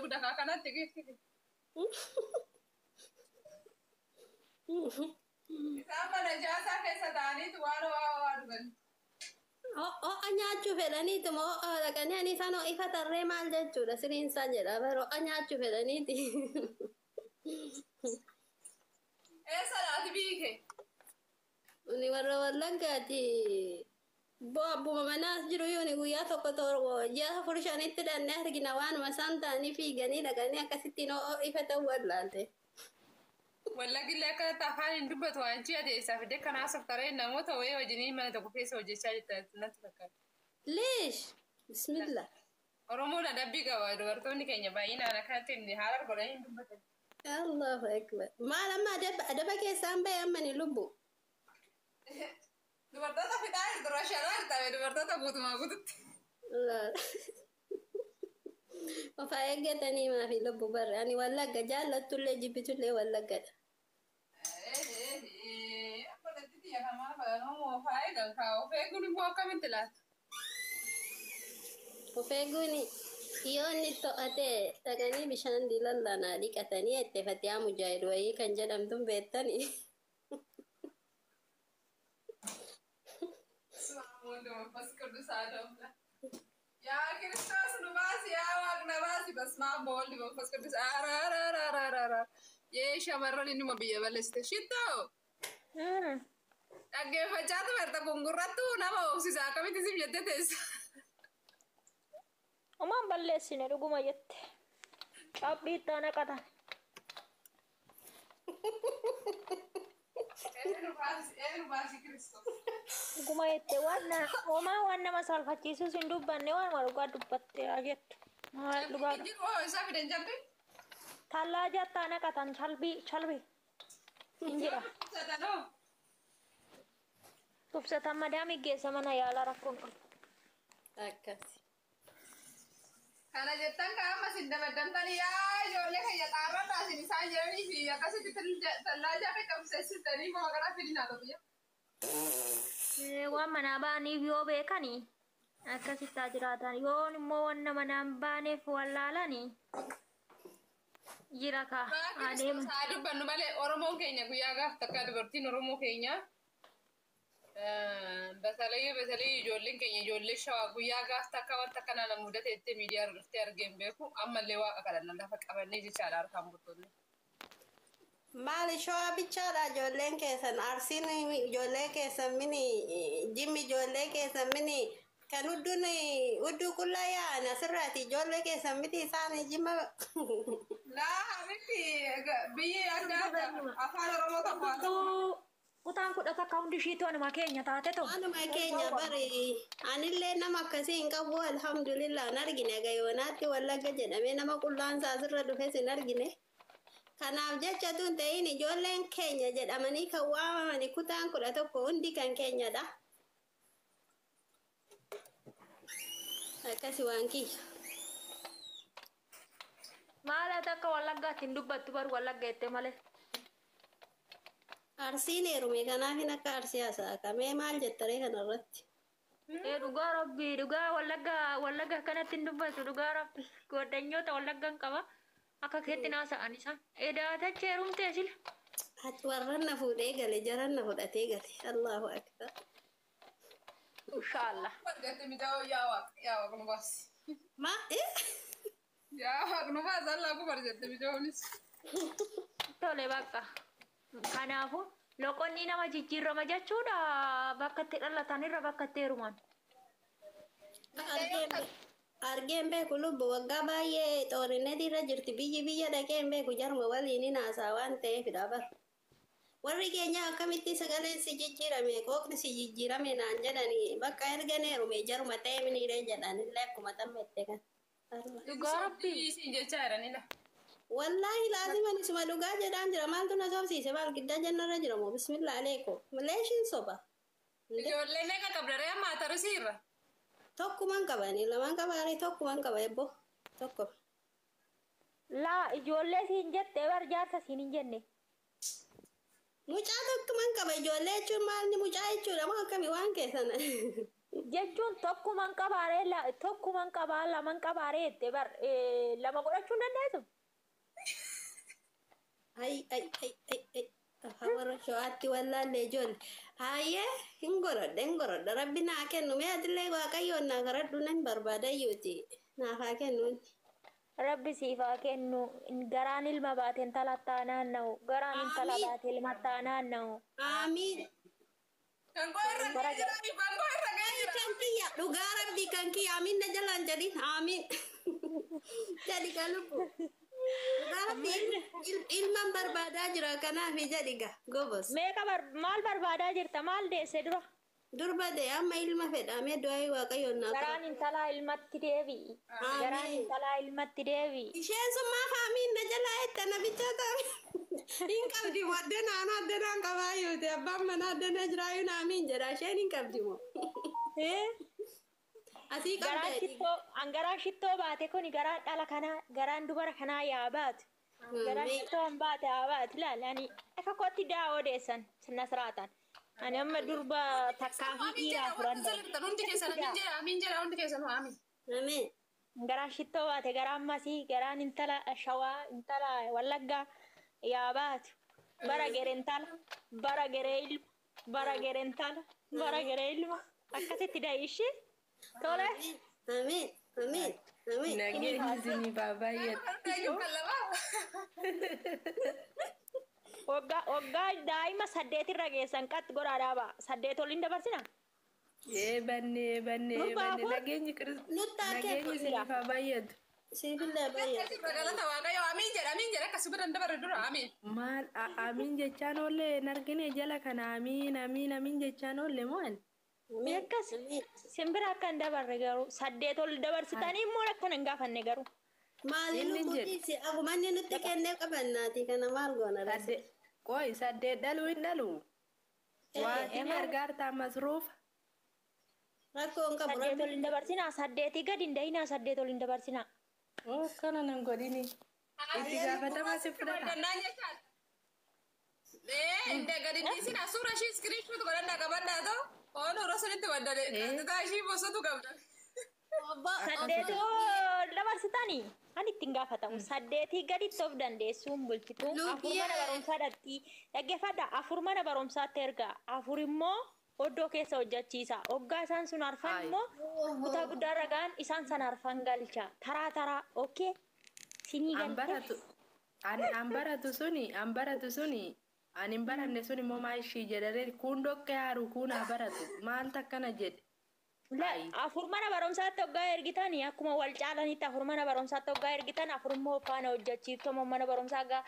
Dhugda kanatti giifti. Isaan mana jaasaa keessa ta'aniitu waan ho'aa ho'aa dhugan. Ho'a nyaachuu fedhaniituma ho'a dhaqanii ani isaan ho'ifa tarree maal jechuudha siriin isaa jedha bara ho'a nyaachuu fedhaniiti. Eessa laati biyyi kee? Ani warra Wallaggaati. Abbuma manaas jiru yooni guyyaa tokko torba ji'a afur shanitti dhannee argina waanuma isaan ta'anii fiiganii dhaqanii akkasittiin ho'ifatan wallaalte. Wallaggi akkanatti afaan hin dubbatu waan ji'a teessaa fidee kanaa softaree namoota wayii wajjiniin mana tokko keessa hojjechaa jirta natti fakkaata. Leesh! Bismillah. Oromoon adabbii qaba dubartoonni keenya baay'inaan akkanatti haala godhanii hin dubbatan. Allahu akbar. Maal amma adaba keessaan bahe amma ni lubbu. Dubartoota fixaa jirtu rashanaa jirta dubartoota guutumaa guututti. Ofaa eeggatanii maafi lubbu barre ani Wallagga jaallattullee jibbitullee Wallaggadha. Of eeguun immoo akkamitti laata? Of eeguun yoo inni to'ate dhaqanii bishaan diilallaan dhiqatanii itti Fatiyaa Mujaahid wayii kan jedhamtuun beektanii. Yaa Kiristoos nu baasi yaa Waaqna baasi basmaa boolli manfas qudus araararaararaara. Yee shamarran innuma biyya balleessite shittoo. Dhaggeeffachaa tumerta gungurrattu nama hoksisa akkamitti siif jettee teessa. Omaan balleessine dhuguma jette. Cabbii itti naqatan. Eenyu baasi eenyu baasi Kiristoos. Dhuguma jette waan homaa waan nama saalfachiisus hin dubbanne waan dhugaa dubbatte haa jettu. Maal dhugaa Jiru hoo isaa fidan cabbii? Tallaa jettaa naqatan chalbii chalbii. Hin jira. Sadanoo. Tufsatan madaami geessa mana yaalaa rakkoon qabu. Akkasi. Kana jettan ka amma isin dabaddamtanii yaa ijoollee kiyya xaarradhaa isin isaan jedhanii fi akkasitti tallaa jaafe qabsiisanii moo karaa fidinaa ta'u biyya. Waan manaa ba'aniif yoo beekanii akkasitti haa jiraatan yoo immoo wanna manaan baaneef wallaalanii jira kaa adeemu. Haa dubbannu malee Oromoon keenya guyyaa gaaf takka dubartiin Oromoo keenya basalayee basalayee ijoolleen keenya ijoollee shawaa guyyaa gaaf takka wanta akkanaa na mudate jettee miidiyaa irra dhuftee argeen beeku ammallee waaqa kadhanna lafa qabannee jechaadha harkaan burtoonni. Maali shawaa bichaadha ijoolleen keessan Arsiin ijoollee keessan mini Jimmi ijoollee keessan mini kan hudduun hudduu qullaa yaa'an asirraati ijoollee keessan miti isaan Jimma. Laa miti biyyi adda adda afaan Oromoo tokko haa ta'u. Kutaan kudha takka hundi ishiitu anuma keenya taate ta'u. Waanuma keenya bari anillee nama akkasii hin qabu alhamdulillah hin argine gayoonaatti Wallagga jedhamee nama qullaan isaa asirra dhufes hin argine. Kanaaf jecha tun ta'in ijoolleen keenya jedhamanii kan waamamani kutaan 11 hundi kan keenyadha. Akkasi waan kiyya. Maal ati akka Wallaggaatti hin dubbattu baru Wallagga jettee malee. Arsiin heerume kanaafin akka Arsii haasa'a. Kamee maal jettaree kanarratti? Dhugaa rabbi dhugaa Wallagga Wallagga akkanatti hin dubbatu dhugaa rabbi goddanyoota Wallaggan qaba akka keetti naasa'an isaan. Daatachi heerumtee sila. Warran na fuudhee gale jaran na fudhatee gale. Allahu akbar. Inshaallah. Argatte mijaa'oo yaa waaqa yaa waaqa nu baasi. Ma Yaa waaqa nu baasi Allah kubar jette mijaa'oonis. Tole bakka. Kanaafuu loqonni nama jijjiirama jechuudha bakka itti dhalatanirra bakka itti heeruman. Argeen beeku lubbu waggaa baay'ee xoorinneetii irra jirti biyyi biyya dhaqeen beeku jarma waliin hin haasaa waan ta'eefidha bar. Warri keenya akkamitti sagaleen si jijjiirame qooqni si jijjiirame naan jedhanii bakka ergan heerume jaruma ta'e miniiree jedhanillee akkuma tammette kan. Dhugaa rabbi. Isiin jechaa jiranidha. Wallaahi laazima isuma dhugaa jedhaan jira maaltu na sobsiise maal giddaa jennarra jira moo bismillah aleeko leeshiin soba. Ijoollee meeqa qabda ree amma atarusii irra? Tokkuman qabanii lamaan qabaanii tokkuman qaba eebbo tokko. Laa ijoollee siin jette bar jaarsa siin hin jenne. Mucaa tokkuman qaba ijoollee jechuun maal ni mucaa jechuudha moo akkamii waan keessan. Jechuun tokkuman qabaaree tokkuman qabaa laman qabaaree jettee bar lama godhachuu hin dandeessu. Ay ay ay ay ay. Afaan warra shawaatti wallaallee ijoollee. Hayyee hin gorodha hin gorodha rabbi naa kennu mee atillee waaqayyoon naa kadhadhu nan barbaada iyyuuti naaf haa kennu. Rabbi siif haa kennu garaan ilma baate intala taa naanna'u garaan intala baate ilma taa naanna'u. Aamiin. Kan koo irra ga'ee jira kan koo irra ga'ee jira. Kan kiyya dhugaa rabbi kan kiyya amiin na jalaan jedhin amiin. Jedhi ka lubbu. Dhugaa rabbi ilman barbaadaa jira kanaaf jedhi ga gobos. Meeqa maal barbaadaa jirta maal deesse dura? Durba dee amma ilma fedhamee du'aa waaqayyoon naa Garaan intalaa ilmatti deebi'i. Garaan intalaa ilmatti deebi'i. Isheen sun maaf amiin na jalaa jette na bichaa ta'e. Hin qabdi moo addana ana addanaan qabaa yooti abbaan manaa addana jiraayyuu na amiin jedha isheen hin qabdi moo. Asii Garaan qabda. shittoo an garaan shittoo baate kuni garaan dhala kanaa garaan dubara kanaa yaa baatu. Garaan shittoo an baate haa baatu ilaali ani akka kootti daa odeessan nasraataan. Ani amma durba takkaa fi dhiira afuran darbe. Hundi keessan amiin jedha amiin jedha hundi keessan amiin. Amiin. Garaan shittoo baate garaan masii garaan intala shawaa intala wallaggaa yaa baatu. Bara gere intala bara gere ilma bara gere intala bara gere ilma akkasitti da'i ishee tole. Amiin. Amiin. Amiin. Nageenyi isinii baay'eedha. Waggaa daa'ima saddeetirra geessan qaxxi godhaa dhaabaa. Saddeet oliin dabarsina. Eebanne eebanne Durba eebanne afur. nageenyi Nutti haa nageenyi kennu. isiniif haa baay'atu. Siifillee baay'atu. Galata waaqayyo amiin jedha amiin jedha akkasuma bira hin dabarre dura amiin. Maal amiin jechaan oolle hin argine jala kana amiin amiin amiin jechaan oolle moo ani? Akkas simbira akka hin dabarre garuu saddeet ol dabarsitanii immoo akkana hin gaafanne garuu. Maali Inni lubbuu jedhe. dhiisi akkuma inni nutti kennee qabannaati kana maal goona rase. Saddeet qoy saddeet dhaluu hin dhaluu. Waatiin gargaartaa masruufa. Rakkoo hin qabu Saddeet rabbi. ol hin dabarsinaa saddeetii gadi hin dahinaa saddeet ol hin dabarsinaa. Oo akkana nan godhini. Itti gaafatamaa si fudhata. Dandaan jechaan. Ee gadi dhiisina suura ishii iskiriishuutu godhannaa qabannaa ta'u oon hora sunitti baddale qaxxitaa ishii bossotu qabda. Saddeet ol dabarsitanii ani ittiin gaafatamu saddeetii gaditti of dandeessuun bulchitu afur mana barumsaa dhaqxii dhaggeeffadha afur mana barumsaatti erga afur immoo oddoo keessa hojjechiisa hoggaa isaan sun arfan immoo kutaa guddaarra ga'an isaan san arfan galcha taraa taraa ookee sinii An galte baratu an baratu suni an baratu suni an hin baranne sun immoo maal ishii jedhanii kun dhoqqee haaru kun haa baratu maal takkana jedhe. Afur mana barumsaatti hoggaa ergitanii akkuma wal caalanitti afur mana barumsaatti hoggaa ergitan afur immoo faana hojjechiiftomoo mana barumsaa gaa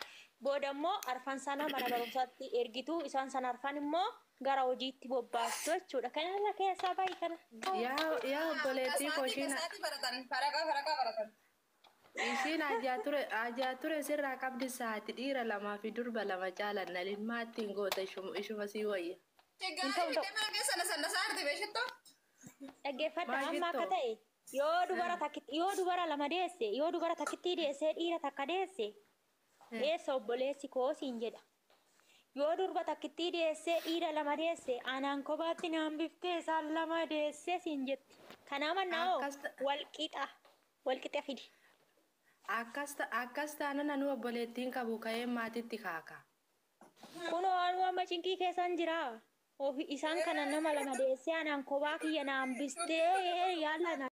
booda immoo arfan sana mana barumsaatti ergitu isaan sana arfan immoo gara hojiitti bobbaastu jechuudha. Kanarra keessaa bahi kana. Yaa yaa obboleettii koo ishiin Sa'aatii baratan faraqaa faraqaa baratan. ishiin ajaa ture sirraa qabdi saati dhiira lamaa fi durba lama caalan nalilmaa ittiin goota ishuma sii wayya. Gaarii fidee mana keessa na sanna saarti beeshitoo. Dhaggeeffadha Maal amma akka jettoo? ta'e yoo dubara takkitti yoo dubara lama deesse yoo dubara takkittii deessee dhiira takka deesse eessa obboleessi koo siin jedha. Yoo durba takkittii deessee dhiira lama deesse anaan kophaatti naan biftee isaan lama deessee siin jetti. Kanaa mannaa hoo Akkas ta- walqixa walqixa fidi. Akkas taanaan anu obboleettiin qabu ka'ee maatitti kaaka. Kunoo anuu amma cinqii keessan jira. Ofi isaan kana nama lama deessee anaan kophaa kiyya naan bistee yaala.